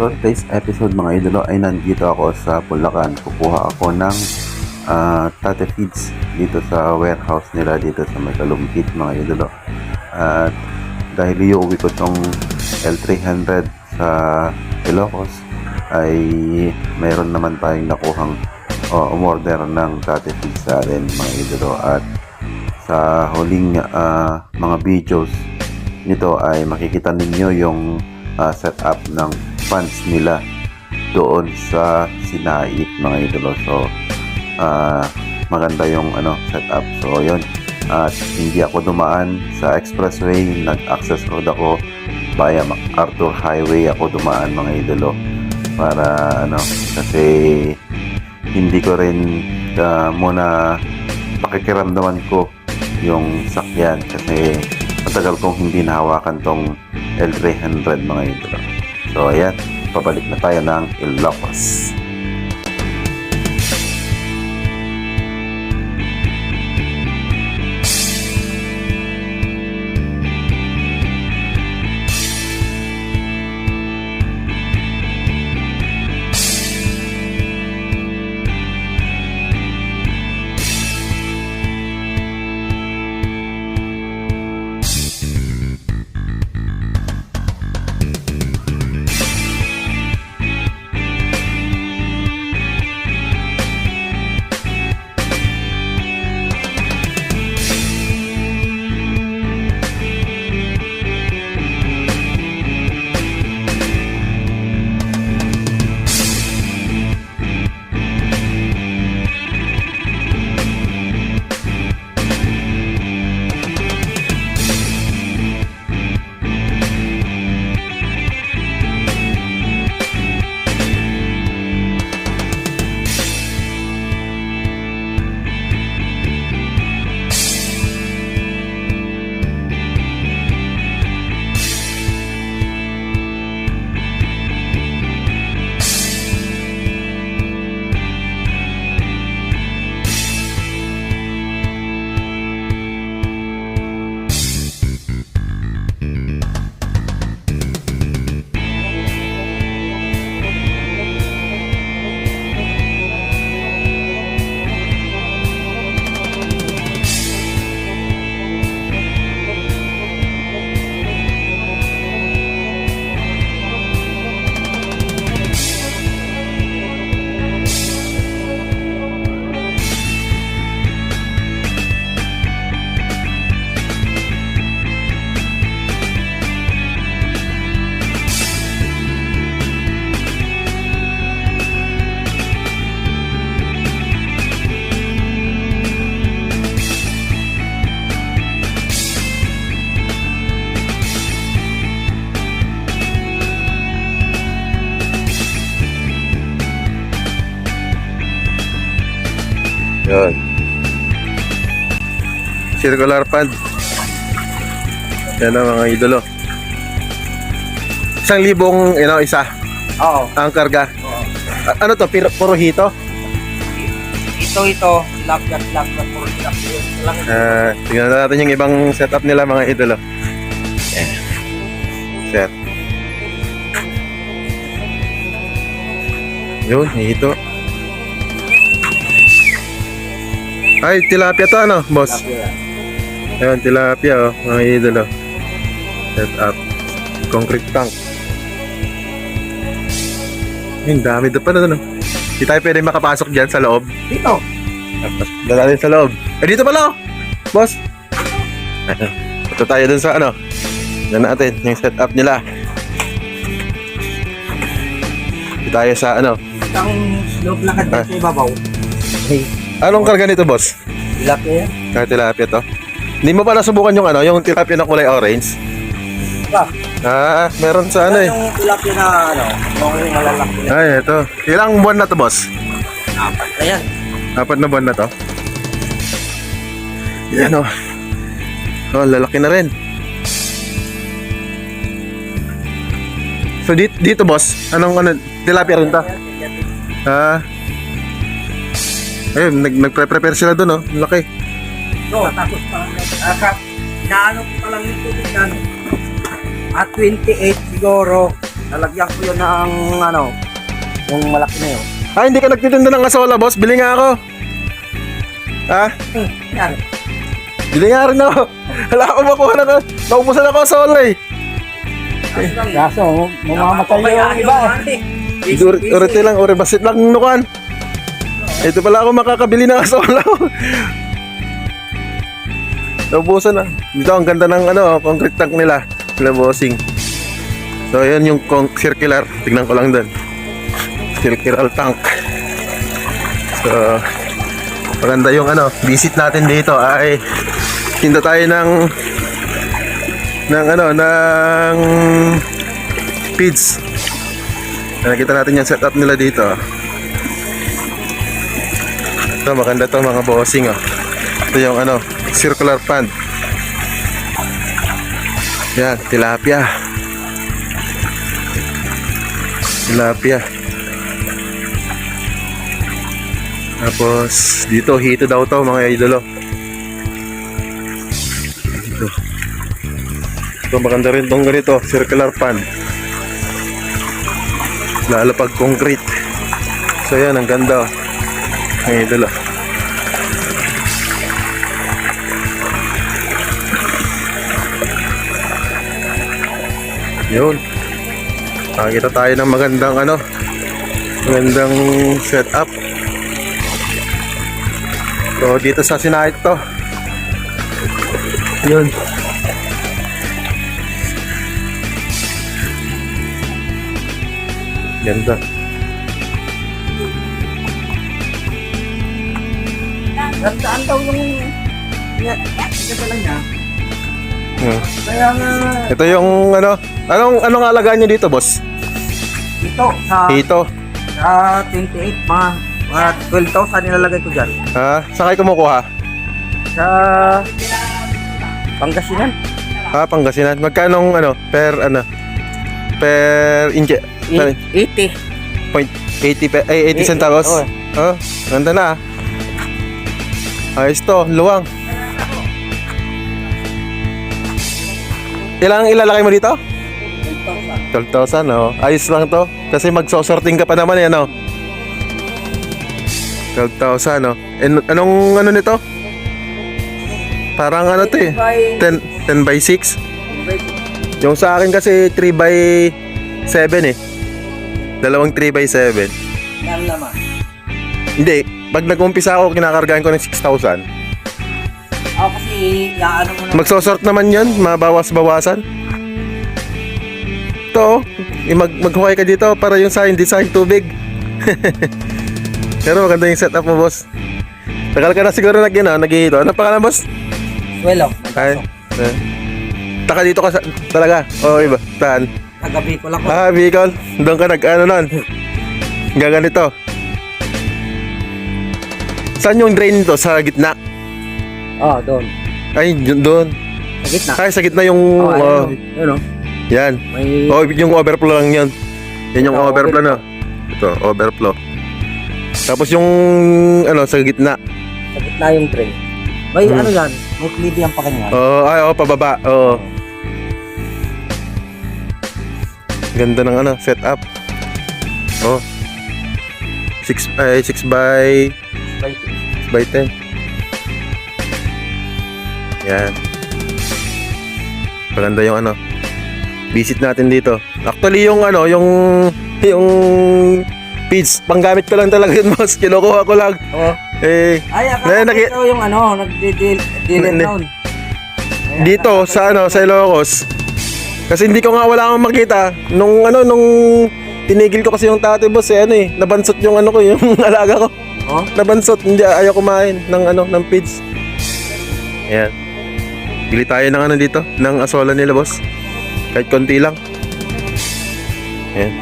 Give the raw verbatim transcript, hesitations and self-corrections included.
So, today's episode, mga idolo, ay nandito ako sa Bulacan. Kukuha ako ng, ah, tate feeds dito sa warehouse nila dito sa may Kalumpit, mga idolo. At dahil iuwi ko tong L three hundred sa Ilocos, ay mayroon naman tayong nakuhang, o, umorder ng tate feeds sa atin, mga idolo. At sa huling, ah, mga videos nito ay makikita ninyo yung, ah, setup ng ponds nila doon sa Sinait, mga idolo. So, ah, maganda yung, ano, setup. So, yun. At hindi ako dumaan sa expressway, nag-access road ako via MacArthur Highway ako dumaan, mga idolo. Para, ano, kasi hindi ko rin, ah, muna pakikiramdaman ko yung sakyan kasi matagal kong hindi nahawakan tong L three hundred, mga idolo. So, ayan, pabalik na tayo ng Ilocos. Yun. Circular pad. Yan ang mga idolo. Isang libong, you know, isa. Oo. Ang karga. Oo. A-, ano to? Piro, puro hito? Ito, ito. Tilapia, tilapia. Puro tilapia. Walang Ah, tingnan natin yung ibang setup nila, mga idolo. Yan. Set. Yun, hito. Ay, tilapia to, ano, boss? Tilapia. Ayun, tilapia, oh, mga idolo. Set up. Concrete tank. Ayun, dami doon pala, ano? Di tayo pwede makapasok dyan sa loob. Dito. Doon natin sa loob. Eh, dito pala, oh. Boss. Ito tayo dun sa ano. Tignan natin yung setup nila. Ito tayo sa ano. Ang slope lakad Ah. dito sa ibabaw. Hey. Anong karga nito, boss? Tilapia yan. Ah, tilapia to. Hindi mo pa nasubukan yung ano, yung tilapia na kulay orange? Ba? Ah, meron sa ano eh. Yung tilapia na ano, yung malalaki na. Ay, ito. Ilang buwan na to, boss? Apat na yan. Apat na buwan na to. Yan, oh. Oh, lalaki na rin. So, dit-, dito, boss, anong ano, tilapia rin to? Ah. Ayun, nag-, nagpre-prepare sila dun, oh. Ang laki. No, tapos pa lang, ah, sa, inaano ko pa lang yung tubig na, ano, at twenty-eight siguro. Lalagyan ko yun ng ano, yung malaki na yun. Ah, hindi ka nagtitinda ng asola, boss? Bili nga ako. Ha? Hmm, yan. Bili nga rin ako. Wala akong makuha na ka. Naubusan ako asola eh. Kaso, mamamatay yung iba eh. Uri, uri lang, uri basit lang nukuan. Ito pala ako makakabili ng asola. Naubusan na. Dito, ang ganda ng ano, concrete tank nila. Nila bossing. So, yun yung con-, circular. Tignan ko lang dun. Circular tank. So, maganda yung ano, visit natin dito. Ay, tinda tayo ng, ng ano, ng feeds. Nakita natin yung setup nila dito. Ito, maganda to, mga bossing, oh. Ito yung ano, circular pond. Yan, tilapia. Tilapia. Tapos, dito, hito daw to, mga idolo. Ito. Ito, maganda rin tong ganito, circular pond. Lalo pag concrete. So, yan, ang ganda, oh. Ang idolo. Yun. Nakakita tayo ng magandang ano, magandang setup. So, dito sa Sinait to. Yun. Ganda. Saan daw yung, niya, ito pala niya. Hmm. Kaya nga, ito yung ano, anong, anong alagaan nyo dito, boss? Ito, sa, ito, sa twenty-eight, mga, mga twelve thousand nilalagay ko dyan. Ha? Saan kayo kumukuha? Sa Pangasinan. Ah, Pangasinan. Magkano ang ano, per ano, per inche? Eight-, eighty. Point eighty pe-, ay, eighty centavos? Oo. Oh, ganda na, ah. Ayos to, luwang. Ilang ilalagay mo dito? Twelve thousand, oh. Ayos lang to. Kasi magsosorting ka pa naman, eh, ano? Twelve thousand, oh. And anong ano nito? Parang ano to, eh? Ten by ten, ten by six. Ten by six. Yung sa akin kasi three by seven, eh. Dalawang three by seven. Yan naman. Hindi. Pag nag-umpisa ako, kinakargaan ko ng six thousand. Oh, kasi iaano mo na. Magsosort naman yun, mabawas-bawasan. Ito, oh, yung mag-, maghukay ka dito para yung sa hindi sayang tubig. Pero maganda yung setup mo, boss. Tagal ka na siguro nag-, ano, naghihito. Anong pangalan, boss? Swelo. Ay, eh. Taka dito ka sa, talaga? O, iba? Saan? Taga Bicol ako. Ah, Bicol. Doon ka nag-, ano nun? Gaganito. Saan yung drain nito? Sa gitna? Ah, doon. Ay, yun doon. Sa gitna. Ay, sa gitna yung, oh, ayun, oh, oh. Yun, oh. Yan. May, oh, yung overflow lang yun. Yan yung, ah, overflow, overflow, no? Ito, overflow. Tapos yung, ano, sa gitna. Sa gitna yung drain. May, hmm, ano yan? May clip yan pa ganyan. Oo, ay, oh, pababa. Oo. Ganda ng ano, setup. Oh. Six, ay, six by, six by ten. Yan. Maganda yung ano, visit natin dito. Actually, yung ano, yung, yung feeds, panggamit ko lang talaga yun, boss. Kinukuha ko lang. Oo. Eh, ay, akala ko naki-, ikaw yung ano, nagdi-deal, dealer, hindi, noon. Dito sa ano, sa Ilocos. Kasi hindi ko nga, wala akong makita. Nung ano, nung tinigil ko kasi yung tatay, boss, eh, ano eh, nabansot yung ano ko, yung alaga ko. Oh? Nabansot, hindi, ayaw kumain ng ano, ng feeds. Ayan. Bili tayo ng ano dito, ng asola nila, boss. Kahit konti lang. Ayan.